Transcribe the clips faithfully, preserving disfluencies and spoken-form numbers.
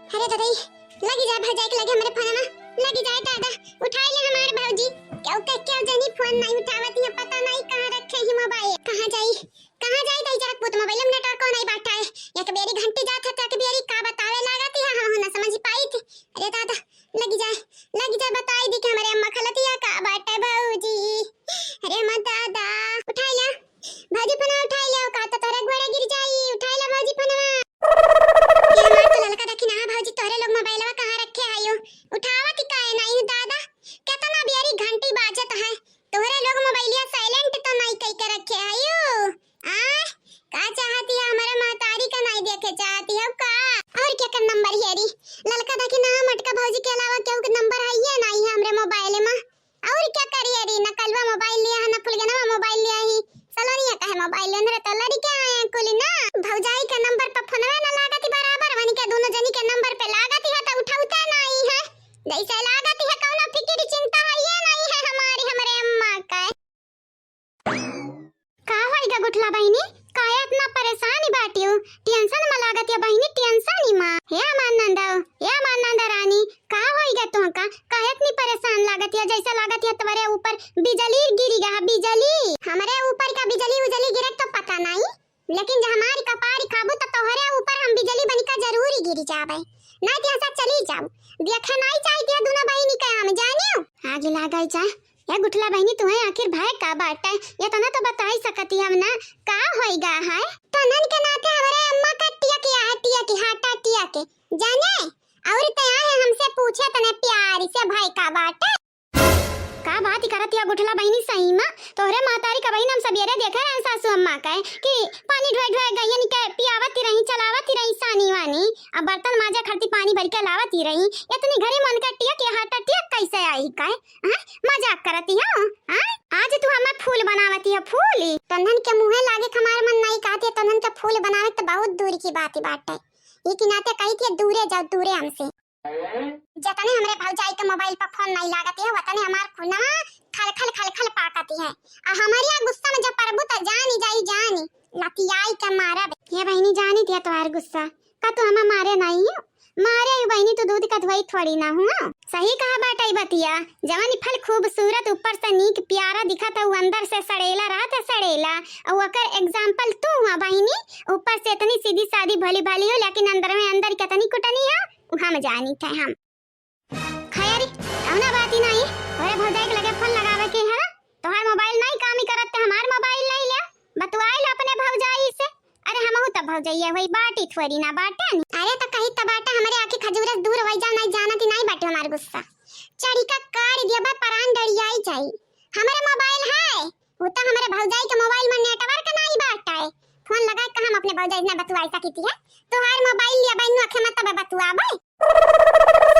अरे ददई, लगी जाए भौजाई के लगे हमरे फोनवा, लगी जाए दादा, उठाई ले हमार भौजी। केहू के केहू जनी फोन नाहीं उठावत है, पता नाहीं कहाँ रखे ही मोबाइल। कहाँ जाई, कहाँ जाई दई जरा पूत, मोबाइल में नेटवर्क नाहीं बाटा है। एक बेरी घंटी जात है तो एक बेरी का बतावे लागत है, हम ना समझ पाई थी। अरे दादा, लगी जाए, लगी जाए बताई दी कि हमरे अम्मा खलतिया का बाटे भौजी। अरे अम्मा दादा, उठाई ला भौजी फोनवा, उठाई ला, का तो तोरे गोड़े गिर जाई, उठाई ला भौजी फोनवा। ये हमार तो ललका दखिना भौजी, तोरे लोग मोबाइलवा कहाँ रखे आयो, उठावत काहे नाहीं हो दादा? केतना बेरी घंटी बाजत है, तोरे लोग मोबाइलिया silent तो नाहीं कई के रखे आयो। आ, का चाहती है, हमारे महतारी का नाहीं देखे चाहती है का? और केकर नंबर हेरी? ललका दखिना मोटका भौजी के अलावा केहू के नंबर है ये नाहीं है हमरे मोबाइल में। और क्या करी हेरी, ना कलवा मोबाइल लिया है, ना फुलगनवा मोबाइल लिया ही। सलोनिया काहे मोबाइल लेने रे, तो लड़के आए हैं कुल ना। भौजाई के नंबर पर फोनवे ना लागत ही बराबर, वनी के दोनों जनी के नंबर पे लागत ही है तो उठावते नाहीं है। जैसे लागत ही है कौनो फिकिर चिंता है ये नाहीं है हमारी, हमरे अम्मा का। का होइगा गुठला बहिनी, काहे इतना परेशान बाटियो? टेंशन में लागत या बहिनी, टेंशन ही माँ। हे अमान नंदा, हे अमान नंदा रानी, का होइगा तुहका? काहे इतनी परेशान लागत या? जैसे लागत या तुम्हारे ऊपर बिजली गिरी गा, बिजली। हमरे ऊपर का बिजली उजली गिरे तो पता नाहीं, लेकिन जब हमारी कपारी खाबू तो तोहरे ऊपर हम बिजली बनिका जरूर ही गिरी जाबे। नाहीं तो यहाँ से चली जाऊ। देखे नाहीं चाहिए दोनों बहिनी के हम जानियो। आगे लागाई जा। ए गुठला बहिनी, तुहे आखिर भय का बाटे? एतना तो बताई सकती हम ना, का होइगा है? तनन के नाते हमरे अम्मा का टिया किया है, टिया की, हाटा टिया के। जाने? और ते आए हमसे पूछे तने प्यार से भय का बाटे? का बात ही करत या गुठला बहिनी सही में? तोहरे महतारी का बहिन हम सबेरे देखे रहे सासू अम्मा के कि पानी ढोए ढोए गइयन के पियावत ही रही, चलावत ही रही सानी वानी। अब बर्तन माजे खरती पानी भर के लावत ही रही। इतनी घड़ी मन का टिया के हाटा टिया कैसे आई का? हाँ? मजाक करती हो, हाँ? आज तू हमें फूल बनावती हो, फूल। तन्हन के मुँहे लागे के हमार मन नाहीं कहत है, तन्हन के फूल बनावे तो बहुत दूर की बात ही बाटे। ये की नाते कही थी, दूरे जाओ, दूरे हमसे। जतने हमरे भौजाई के मोबाइल पर फोन नाहीं लागत है, वतने हमार खुनवा खल खल खल खल पाकत है। आ हमारिया गुस्सा में जब परबू त जानी जाई, जानी लतियाई के मारब। ये बहिनी, जानी दिया तुम्हार गुस्सा, का तू हमें मारे नाहीं हो? मारे ही बहिनी, तू दूध का धोई थोड़ी ना हुआ। सही कहा बाटई बतिया, जवन फल खूबसूरत ऊपर से नीक प्यारा दिखत है, उ अंदर से सड़ेला रहत है, सड़ेला। और ओकर example तू हुआ बहिनी, ऊपर से इतनी सीधी सादी भोली भाली हो, लेकिन अंदर में अंदर कितनी कुटनी है, उ हम जानी थे हम। खैर, कौना बात ही नाहीं, तोहरे भौजाई के लगे फोन लगावे के है, तोहार मोबाइल नाहीं काम ही करत, ते हमार मोबाइल ले ले, बतुआई लो अपने भौजाई से। अरे हमहू त भौजैया होई, बाटी थोड़ी ना बाटन। अरे त कही त बाटा, हमरे आँखी खजूरस दूर होई जा, नाहीं जानत ही नाहीं बाटे हमार गुस्सा। चढ़ी का कार दिया बा, परान डरियाई जाई। हमरे मोबाइल है, वो तो हमरे भौजाई के मोबाइल में नेटवर्क नाहीं बाटे। फोन लगा के हम अपने भौजाई से ना बतुआई सकी थी है। तोहार मोबाइल लिया बहन, अखे मत तब बतुआबे।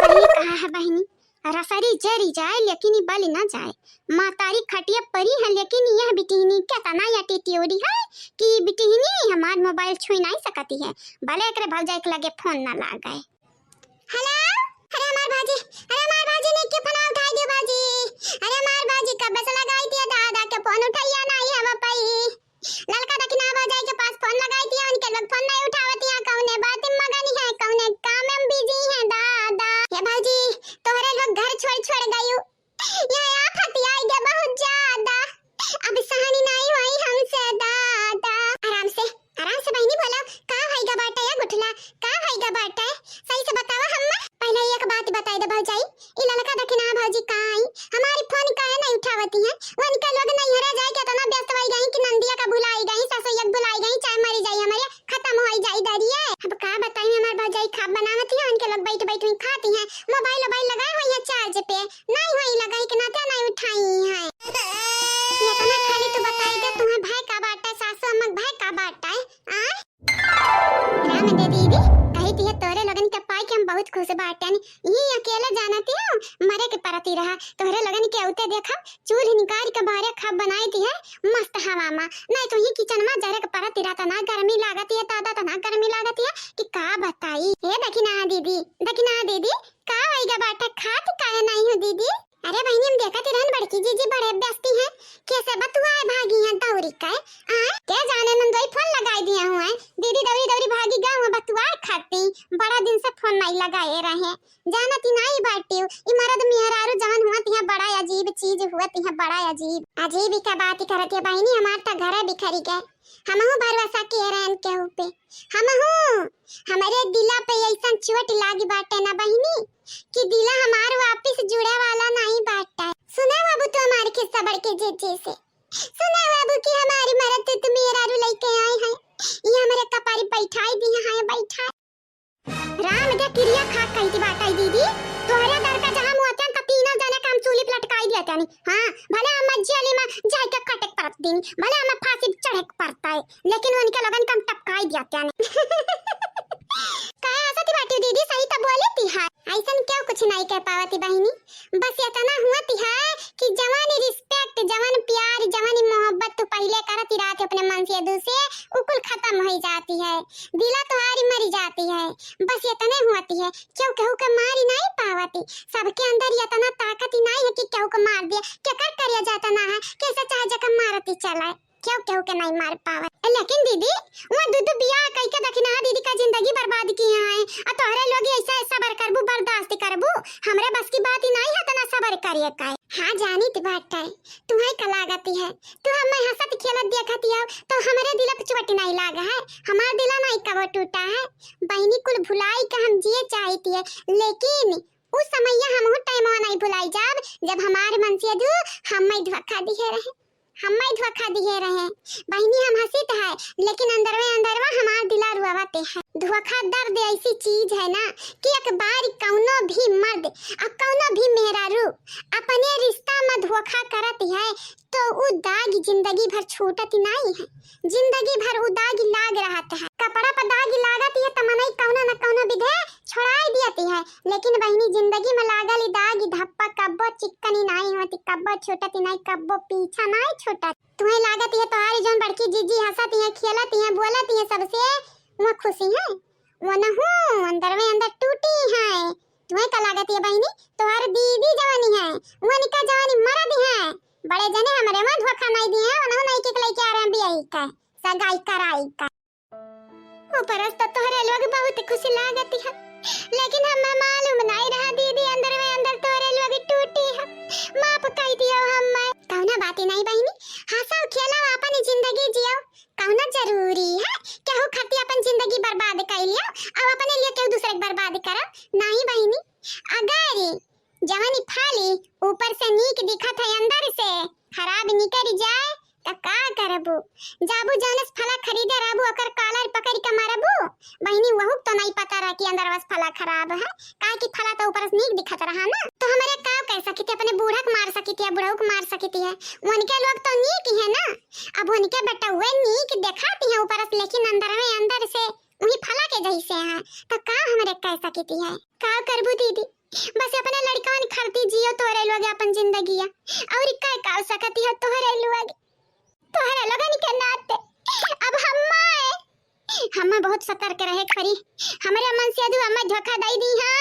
सही कहा है बहिनी, रसरी जरी जाए लेकिन ई बलि ना जाए। महतारी खटिया परी है लेकिन यह बिटिहनी केतना attitude है कि बिटिहनी हमार मोबाइल छुई नाहीं सकती है, भले एकरे भौजाई के लगे फोन ना लागे। हेलो, अरे हमार बाजी, अरे हमार बाजी ने के फोन उठाई दियो बाजी। अरे हमार बाजी कब से लगाई दिया दादा के फोन उठाइया नाहीं है बापाई। ललका दखिना भौजाई के पास फोन लगाई दिया, उनके लोग फोन नाहीं उठावत है, कौने बात में मगन है, कौने काम में busy है दादा। हे भौजी, तोहरे लोग घर छोड़ छोड़ गयू, ये आफत आई गया बहुत ज्यादा, अब सहनी नाहीं होई हमसे दादा। आराम से, आराम से बहिनी बोला, का होइगा बाटे या गुठला, का होइगा बाटे? सही से बतावा हम्मा। पहले एक बात बताई दे भौजाई, ई ललका दखिना भौजी का आई, हमारी फोन काहे नाहीं उठावती है? उनके लोग नैहरा जाए के इतना व्यस्त होई गई कि नंदिया का भुलाई गई, ससुइया का भुलाई गई, चाहे मरी जाई हमारे, खत्म होई जाई दरिये। अब का बताई हमार भौजाई खाब बनावती है, उनके लोग बैठ बैठ हुई खाती हैं, मोबाइल वोबाइल लगाए हुई है चार्ज पे, नाहीं होई लगाई के नाते नाहीं उठाई है। इतना खाली तू बताई दे, तुम्हें भय का बाटे, सासू अम्मा के भय का बाटे, आय? राम दे दीदी, कही थी तोरे लोगन के पाई के हम बहुत खुश बाटन। ये अकेले जानती हो, मरे के परती रहा। तोहरे लोगन के औते देखा, चूल्ह निकाल के बाहरे खाब बनाई थी है, मस्त हवा मा। नाहीं तो ये किचन मा जरे के परती रहा, तना गर्मी लागती है, दादा तना गर्मी लागती है कि का बताई। हे दखिना दीदी, दखिना दीदी, का होइगा बाटे, खात काहे नाहीं हो दीदी? अरे बहिनी, हम देखत ही रहन बड़की जीजी बड़े व्यस्ती हैं, कैसे बतुआए भागी हैं दौरी के। आय, के जाने नंदोई फोन लगाई दिया हुआ है, दीदी दौरी दौरी भागी गए हुए बतुआए खा शक्ति, बड़ा दिन से फोन नाई लगाए रहे। जानती नाई बाटिउ, ई मरद मेहरारू जवन हुअत है, बड़ा अजीब चीज हुअत है, बड़ा अजीब। अजीब ही का बात करत है बहिनी, हमार त घरे बिखरी गए। हमहू भरोसा किए रहन केहू पे। हमहू, हमरे दिला पे ऐसन चोट लागी बाटे ना बहिनी, कि दिला हमार वापिस जुड़े वाला नाई बाटे। सुना बाबू तू हमार खिस्सा बड़की जीजी से। सुना बाबू कि हमारी मरद तू मेहरारू लइके आए हैं, ये हमरे कपारी बैठाई दी हैं, बैठाई। राम दे किरिया खा कही थी बाटा दीदी, तोहरे दर का जहाँ मुआतन त तीनों जने का हम चूल्ही पे लटकाई दिया तनी। हाँ, भले हम मज्जी अली में जाए के कटे के परत दिन, भले हम फांसी पे चढ़े के परता है, लेकिन उनके लोगन का हम टपकाई दिया तनी। काहे हंसती बाटी दीदी, सही तो बोली थी है। ऐसन क्यों कुछ नहीं कह पावती बहिनी, बस इतना हुअत है कि जवान respect, जवान प्यार, जवान मोहब्बत तू पहले करत ही रहत अपने मनसेधू से, उ कुल खत्म हो जाती है, दिला तोहारी मरी जाती है। बस इतने हुअती है, क्यों केहू के मारी नहीं पावती, सबके अंदर इतना ताकत ही नहीं है कि केहू के मार दिया, केकर करेजा इतना है, कैसे चाहे जकर मारती चला। केहू केहू के नाई मार पावत। लेकिन दीदी, वो दू दू बियाह कई के देखी ना दीदी का जिंदगी बर्बाद किए हैं। आ तोहरे लोग ऐसा सबर करबू, बर्दाश्त करबू? हमरे बस की बात ही नाई है इतना सबर करिए का। हाँ जानित बाटे, तुम्हें का लागत है, तू हमें हंसत खेलत देखत हो तो हमरे दिल पे चोट नाई लाग है, हमार दिल नाई कबो टूटा है। बहिनी कुल भुलाई के हम जिए चाहित है, लेकिन उ समैया हमहू टाइमवा नाई भुलाई जाब, जब हमार मनसेधू हम्मै धोखा दिहे रहे, हम्मै धोखा दिहे रहे। बहिनी हम हंसित है, लेकिन अंदरवे अंदरवा हमार दिला रुआवते है। धोखा दर्द ऐसी चीज है ना कि एक बार कौनो भी मर्द आ कौनो भी मेहरारू अपने रिश्ता में धोखा करत है तो उ दाग जिंदगी भर छूटत नाई है, जिंदगी भर उ दाग लाग रहत है। कपड़ा पर दाग लागत है त मनई कौनो न कौनो विधे छोड़ाई दियत है, लेकिन बहिनी जिंदगी में लागल ई दाग ई धब्बा कब्बो चिक्कनी नाई होती, कब्बो छूटत नाई, कब्बो पीछा नाई छूटत। तुम्हें लागत है तोहारी जौन बड़की जीजी हंसत है, खेलत है, बोलत है सबसे, वो खुशी है? वो न हूँ, अंदर में अंदर टूटी है। तुम्हें का लागत है बहिनी, तोहार दीदी जवानी है, वो निका जवानी मरद है, बड़े जने हमरे में धोखा नाई दिए हैं, उन्होंने एक एक लइके आ रहे हैं बियाही का, सगाई कराई का। ऊपरस त तोहरे लोग बहुत खुशी लागत है, लेकिन हमें मालूम नाई रहा दीदी, अंदर में अंदर तोहरे लोग टूटी है। माफ कई दियो हमें। कौनो बात नाई बहिनी, हंसो खेलो, अपन जिंदगी जियो। कौनो जरूरी है केहू खातिर अपन जिंदगी बर्बाद कर लियो, अब अपने लिए केहू दूसरे के बर्बाद करो? नहीं बहिनी, अगर जवानी फाली ऊपर से नीक दिखत है, अंदर से खराब निकल जाए त का करबू? जाबू जौनस फला खरीदे रहबू ओकर कॉलर पकड़ के मारबू? बहिनी वहू तो नहीं पता रहा कि अंदरवा से फला खराब है, काहे कि फला तो ऊपर से नीक दिखत रहा ना। तो हमरे का कह सकी थी, अपने बूढ़ा के मार सकी थी या बुढ़ऊ के मार सकी थी है, उनके लोग तो नीक ही है ना। अब उनके बेटउए नीक देखाती है ऊपर से, लेकिन अंदर में अंदर से वही फला के जैसे हैं, तो का हमरे कह सकी थी है? का करबू दीदी, बस अपने लड़कन खातिर जियो तोहरे लोग अपन जिंदगिया, और का कर सकती है तोहरे लोग, तोहरे लोगन के नाते। अब हम्मा, हम्मा बहुत सतर्क रहे करी, हमरे मनसेधू हम्मा धोखा दई दी है,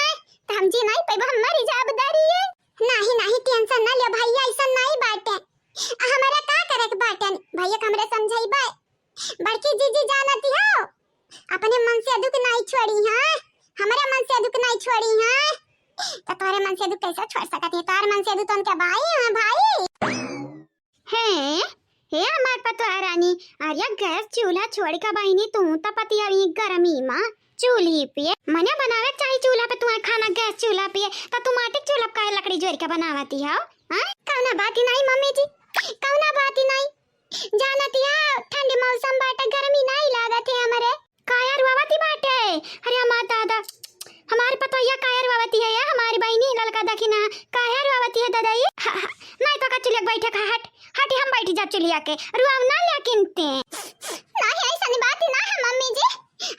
तो हम जी नहीं पैबो, हम मरी जाब दरिए। नहीं, नहीं, टेंशन ना ले भैया, ऐसा नहीं बाटे। आ, हमरा का करे के बाटे? भैया के हमरे समझाइबे। बड़की जीजी जानती हो, अपने मनसेधू के नहीं छोड़ी, हाँ? हमरे मनसेधू के नहीं छोड़ी, हाँ? तो तोहरे मनसेधू कैसे छोड़ सकत है? तोहरे मनसेधू तो उनके भाई हैं, भाई। हैं? हे हमार पतोह रानी, अरे गैस चूल्हा छोड़ के बहिनी तू त पतिया ई गर्मी मा चूल्ही पे। मने बनावे के चाही चूल्हा पे, तुम्हारे खाना गैस चूल्हा पे, त तू माटी के चूल्हा पे काहे लकड़ी जोड़ के बनावती हो? हाँ? कौना बात ही नहीं मम्मी जी, कौना बात ही नहीं। जानती हो, ठंडी मौसम बाटे, गर्मी नहीं लागत है हमरे। काहे रुआवती बाटे? अरे हमार दादा, हमारी पतोहिया काहे रुआवती है, या हमारी बहिनी ललका दखिना, काहे रुआवती है दादा ई? ह, ह, नहीं तो का चुलिया के बैठे खा, हट, हटी हम बैठी जा चुलिया के, रुआव ना लेकिन ते। नहीं, ऐसन बात ही ना है मम्मी जी,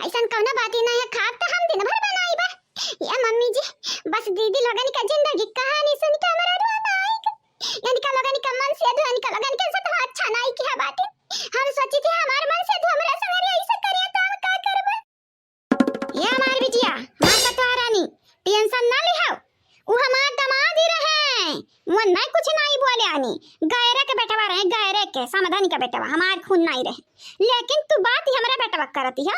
ऐसन कौनो बात ही ना है, खाब तो हम दिन भर बनाई बा। या मम्मी जी, बस दीदी लोगन का जिंदगी कहानी सुन के हमारा रोना आई गए। इनका लोगन का मनसेधू, इनका लोगन के साथ अच्छा नहीं किया बाटे। हम सोची थी हमार मनसेधू हमरा संग ऐसा करिए तो हम का करबे? ये हमार बिटिया, हमार पतोह रानी, टेंशन ना लिहाओ। उ हमार दामाद ही रहे, वो नहीं कुछ नहीं बोले आनी। गैरे के बेटवा रहे, गैरे के, समधन के बेटवा, हमार खून नहीं रहे। लेकिन तू बात ही हमरा बेटवा करती है।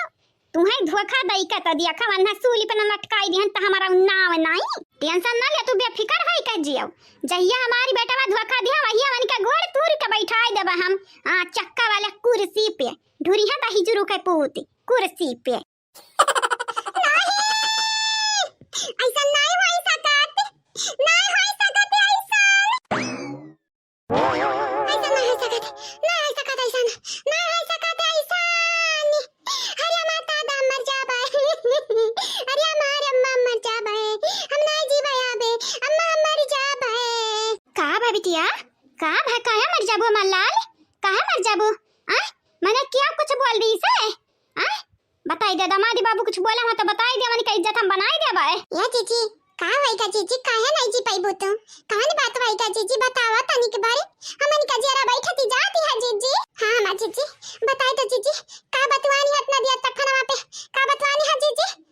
उहै धोखा दई के त दिया, खा वन्हा सूली पे न लटकाई दिहन त हमारा नाव नाई। Tension ना ले, तू बेफिकर होई के जियो। जहिया हमारी बेटवा धोखा दिया, वहिया वनिका गोड़ तूर के बैठाई देबा हम। हाँ, चक्का वाला कुर्सी पे। ढुरिहा दही जुरु के पूत, कुर्सी पे। नहीं! ऐसा नहीं होई सकत। नहीं होई सकत ऐसा। ऐसा नहीं होई सकत। नहीं होई सकत ऐसा। नहीं होई सकत ऐसा। अरे माता दा मर जाबे। अरे हमार अम्मा मर जाबे। हम नहीं जीबे आबे। अम्मा मर जाबे। का बा बिटिया? का भा, काहे मर जाबू हमार लाल? काहे मर जाबू? आ? मने क्या कुछ बोल दी से? आ? बताई दे, दामादी बाबू कुछ बोला हुआ तो बताई दे, हमनी का इज्जत हम बनाई देबे। ए जीजी, का होई का जीजी, काहे नहीं जी पाइबू तू? कौन बात होई का जीजी, बतावा तनी के बारे। हमनी का जियरा बैठती जाती है जीजी। हाँ, हाँ जीजी, बताई दे जीजी, का बतवानी है इतना दिया तखनवा पे, का बतवानी है जीजी?